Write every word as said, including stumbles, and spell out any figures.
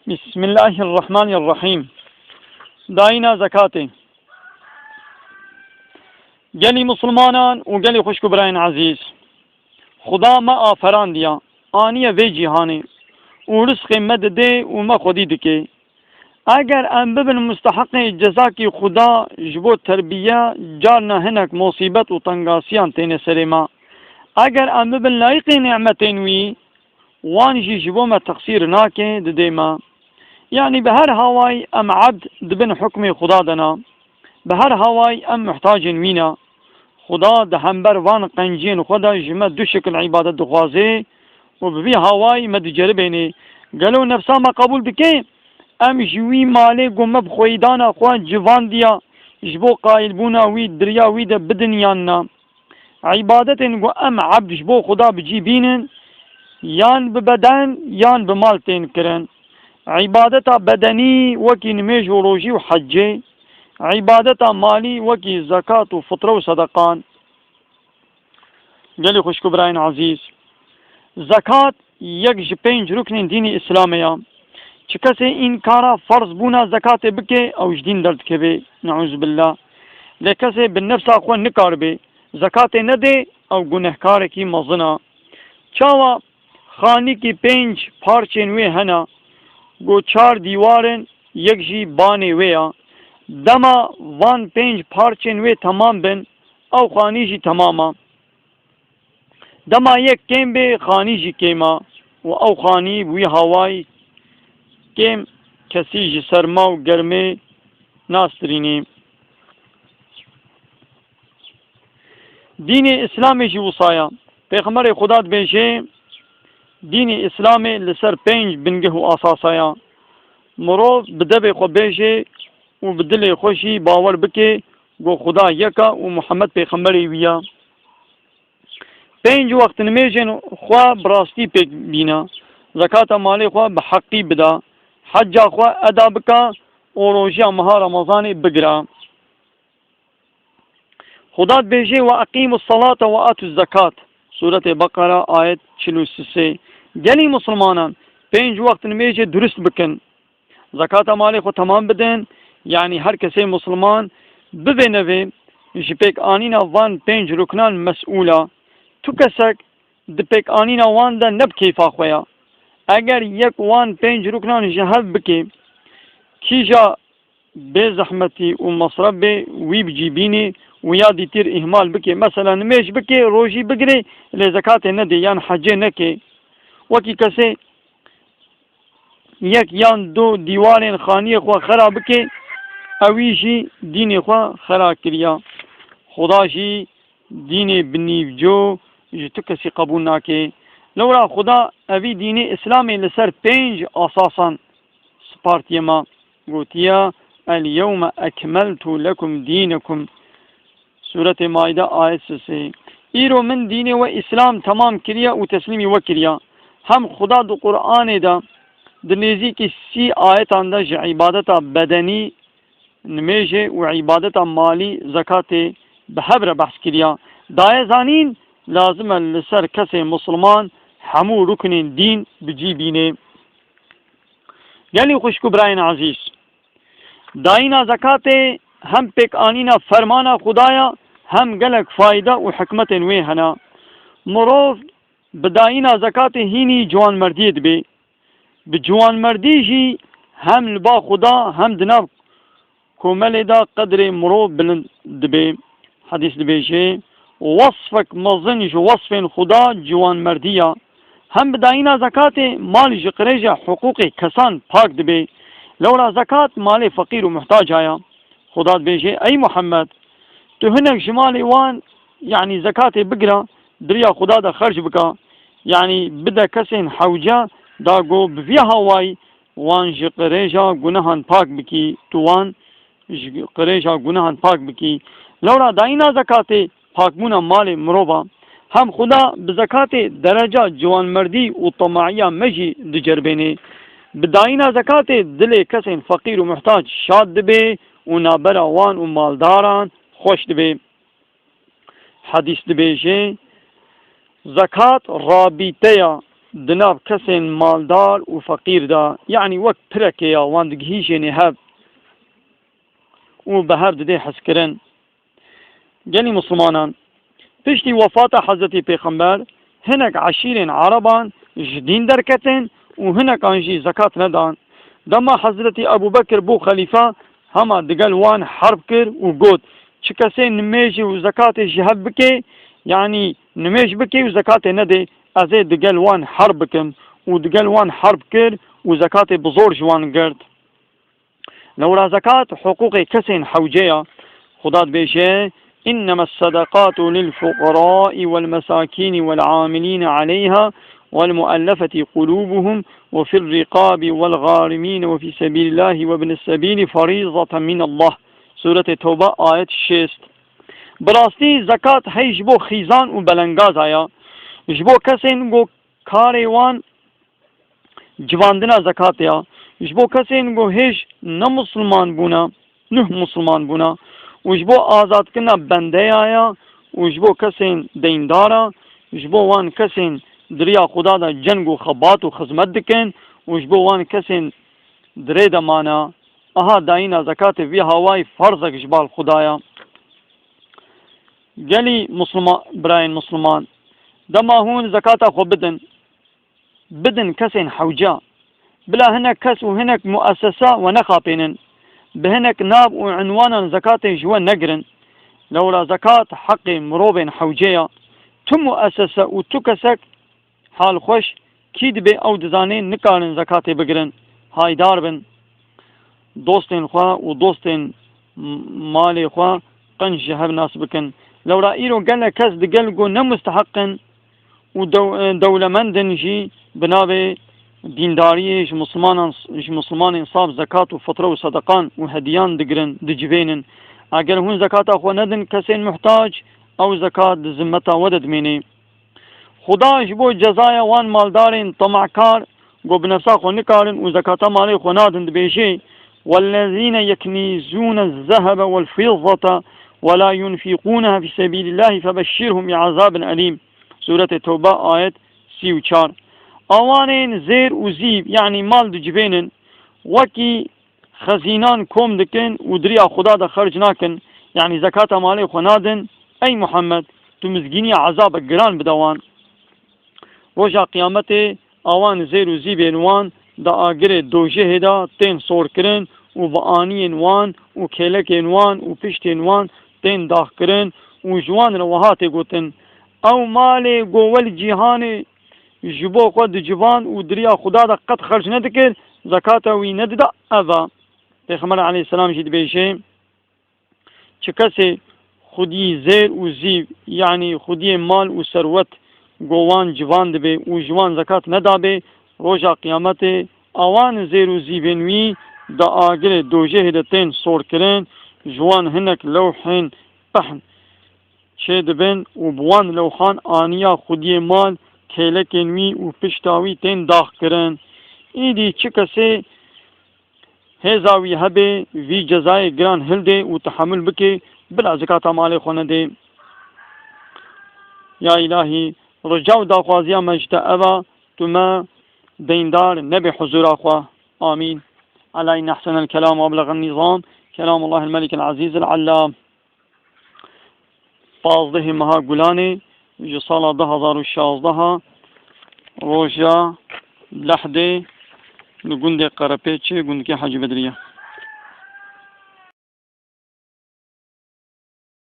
Bismillahirrahmanirrahîm. Dayîna zekatê. Gelî misilmanan û gelî xwişk û birayên ezîz, Xuda me aferandiya, aniye vê cîhanê û rizqê me didê û me xwedî dike. Eger em bibin musteheqê cezakî Xuda ji bo terbiye, carna hinek mosîbet û tengasiyan têne serê me. Eger em bibin layîqê nîmetên wî, wan jî ji bo me teqsîr nake, didê me. Yanî bi her hawayî em ebd di bin hukmê Xuda de ne. Bi her hawayî em muhtacên wî ne. Xuda di hember van qenciyên xwe de ji me du şikil îbadet dixwaze û bi vî hawayî me diceribêne. Gelo nefsa me qebûl dike? Em ji wî malê ku me bi xweyîdana xwe civandiya, ji bo qayilbûna wî, di riya wî de bidin yan na? Îbadetên ku em ebd ji bo Xuda bi cî bînin, yan bi beden yan bi mal tên kirin. Îbadeta bedenî wekî nimêj û rojî û hecê, îbadeta malî wekî zekat û fitre û sedeqan. Gelî xwişk û birayên ezîz, zekat yek ji pênc ruknên dînê Îslamê ya. Çi kesê înkara ferz bûna zekatê bike, ew ji dîn derdikeve, neûzubillah. Lê kesê bi nefsa xwe nikaribe zekatê nede, ew gunehkarekî mezin a. Çawa? Xanîkî pênc parçên wê hene, ku çar dîwar in, yek jî banê wê ya. Dema van pênc parçên wê temam bin, ew xanî jî temam a. Dema yek kêm bê, xanî jî kêm a û ew xanî bi wî hawayî kêm kesî ji serma û germê nastirînî. Dînê Îslamê jî wisa ya. Pêxemberê Xuda dibêje, dînê Îslamê li ser pênc bingeh û asasa ya. Mirov bi devê xwe bêje û bi dilê xwe jî bawer bike ku Xuda yek a û Muhammed pêxemberê wî ya. Pênc wext nimêjên xwe bi rastî pêk bîna, zekata malê xwe bi heqî bida, hecca xwe eda bika û rojiya meha Remezanê bigira. Xuda dibêje, "Ve eqîmus salate ve atuz zekat." Sûretê Beqera, ayet çil û sisê. Gelî misilmanan, pênc wext nimêjê durust bikin. Zekata malê xwe temam bidin, yanî her kesê misilman bivê nevê ji pêkanîna van pênc ruknan mesûl a. Tu kesek di pêkanîna wan de ne bi keyfa xwe ya. Eger yek wan pênc ruknan ji hev bike, kîja bê zehmetî û mesref bê wî bi cî bînê û ya dîtir îhmal bike. Mesela nimêj bike, rojî bigire, lê zekatê nede yan hecê neke. Wekî kesê yek yan du dîwarên xaniyê xwe xera bike, ewî jî dînê xwe xera kiriya. Xuda jî dînê bi nîvco ji tu kesî qebûl nake. Lewra Xuda evî dînê Îslamê li ser pênc asasan spartiye me. Gotiye, "El yewme ekmeltu lekum dînekum." Sûretê Maîde, ayet sisê. Îro min dînê we Îslam temam kiriye û teslîmî we kiriye. Hem Xuda di Qur'anê de di nêzîkî sî ayetan de ji îbadeta bedenî, nimêjê û îbadeta malî, zekatê, bi hev re behs kiriya. Daye zanîn, lazim e li ser kesê misilman hemû ruknên dîn bi cî bînê. Gelî xwişk û birayên ezîz, dayîna zekatê hem pêkanîna fermana Xuda ya, hem gelek fayda û hikmetên wê hene. Mirov bi dayîna zekatê hînî ciwanmerdiyê dibe. Bi ciwanmerdî jî hem li ba Xuda hem di nav komelê de qedrê mirov bilind dibe. Hedîs dibêje, "Wesfek mezin ji wesfên Xuda ciwanmerdî ya." Hem bi dayîna zekatê mal ji qirêja hiqûqê kesan pak dibe. Lewra zekat malê feqîr û muhtaca ya. Xuda dibêje, "Ey Muhammed, tu hinek ji malê wan, yanî zekatê bigira, di riya Xuda de xerc bika, yanî bide kesên hewce, da ku bi vî hawayî wan ji qirêja gunehan pak bikî, tu wan ji qirêja gunehan pak bikî." Lewra dayîna zekatê pakbûna malê mirova. Hem Xuda bi zekatê dereca ciwanmerdî û temaiya me jî diceribêne. Bi dayîna zekatê dilê kesên feqîr û muhtac şad dibe û navbera wan û maldaran xweş dibe. Hedîs dibêje, zekat rabîteya di nav kesên maldar û feqîr de, yanî wek pirekê ya wan digihîjênê hev û bi hev didê hezkirin. Gelî Mislimanan, piştî wefata Hezretî Pêxember, hinek eşîrên Ereban ji dîn derketin û hinekan jî zekat nedan. Dema Hezretî Ebû Bekir bû xelîfe, hema digel wan herb kir û got, çi kesê nimêjê û zekatê ji hev bike, yanî nimêj bike û zekatê nede, ez ê digel wan herb bikim û digel wan herb kir û zekatê bi zor ji wan girt. Lewra zekat hiqûqê kesên hewce ya. Xuda dibêje, إنما الصدقات للفقراء والمساكين والعاملين عليها والمؤلفة قلوبهم وفي الرقاب والغارمين وفي سبيل الله وابن السبيل فريضة من الله. Sûretê Tewbe, ayet şêst. Bi rastî zekat hey ji bo xîzan û belengaza ya. Ji bo kesên ku karê wan civandina zekatê ya, ji bo kesên ku hêj ne musulman bûne, nuh musulman bûne, û ji bo azadkirina bendeya ya, û ji bo kesên deyndar a, ji bo wan kesên di riya Xuda de ceng û xebat û xizmet dikin, û ji bo wan kesên di rê de mane. Aha dayîna zekatê vî hawayî ferzek ji bal Xuda ya. Gelî Muslima-, birayên Musliman, dema hûn zekata xwe bidin, bidin kesên hewce. Bila hinek kes û hinek muessese we nexapênin. Bi hinek nav û unwanan zekatê ji we negirin. Lewra zekat heqê mirovên hewce ya. Tu muessese û tu kesek hal xweş kî dibe ew dizanê nikarin zekatê bigirin. Haydar bin. Dostên xwe û dostên m-, malê xwe qenc ji hev nas bikin. Lewra îro gelek kes digel ku ne musteheq in û dew-, e, dewlemend in jî bi navê dîndariyê ji Muslimanan, ji Muslimanên saf zekat û fitra û sedeqan û hediyan digirin, dicivênin. Eger hûn zekata xwe nedin kesên muhtac, ew zekat di zimmeta we de dimêne. Xuda ji bo cezaya wan maldarên temahkar, ku bi nefsa xwe nikarin û zekata malê xwe nadin, dibêje, والذين يكنزون الذهب والفضة ولا ينفقونها في سبيل الله فبشرهم بعذاب أليم. Sûretê Tewbe, ayet sî û çar. Awanên zêr û zîv, yanî mal dicivênin, wekî xezînan kom dikin û di riya Xuda de xerc nakin, yanî zekata malê xwe nadin, ey Muhammed, tu mizgîniya ezabek giran bide wan. Roja Qiyametê awan zêr û zîvên wan di agirê dojehê de tên sorkirin û bi aniyên wan û kêlekên wan û piştên wan tên daxkirin û ji wan re wiha tê gotin, ew malê go we li cîhanê ji bo xwe dicivand û di riya Xuda de qet xerc nedikir, zekata wî nedida, ev e. Pêxember aleyhisselam jî dibêje, çi kesê xwediyê zêr û zîv, yanî xwediyê mal û serwet, go wan civan dibe û ji wan zekat nedabe, roja Qiyametê awan zêr û zîvên wî di agirê dojehê de tên sorkirin, ji wan hinek lewhên pehn çêdibin û bi wan lewhan aniya xwediyê mal, kêlekên wî û pişta wî tên daxkirin. Îdî çi kesê hêza wî hebe, vî cezayê giran hildê û tehemul bike, bila zekata malê xwe nedê. Ya îlahî, rica û daxwaziya me ji te ev a, tu me deyndar nebe huzura xwe. Amîn. Ela inne ehsenel kelam ve eblegan nizam, kelamullahil melikil azîzil allam. Pazdehê meha Gulanê ji sala du hazar û şazdeh, roja Lehdê, li gundê Qerepêçê, gundikê Hecî Bedrî ye.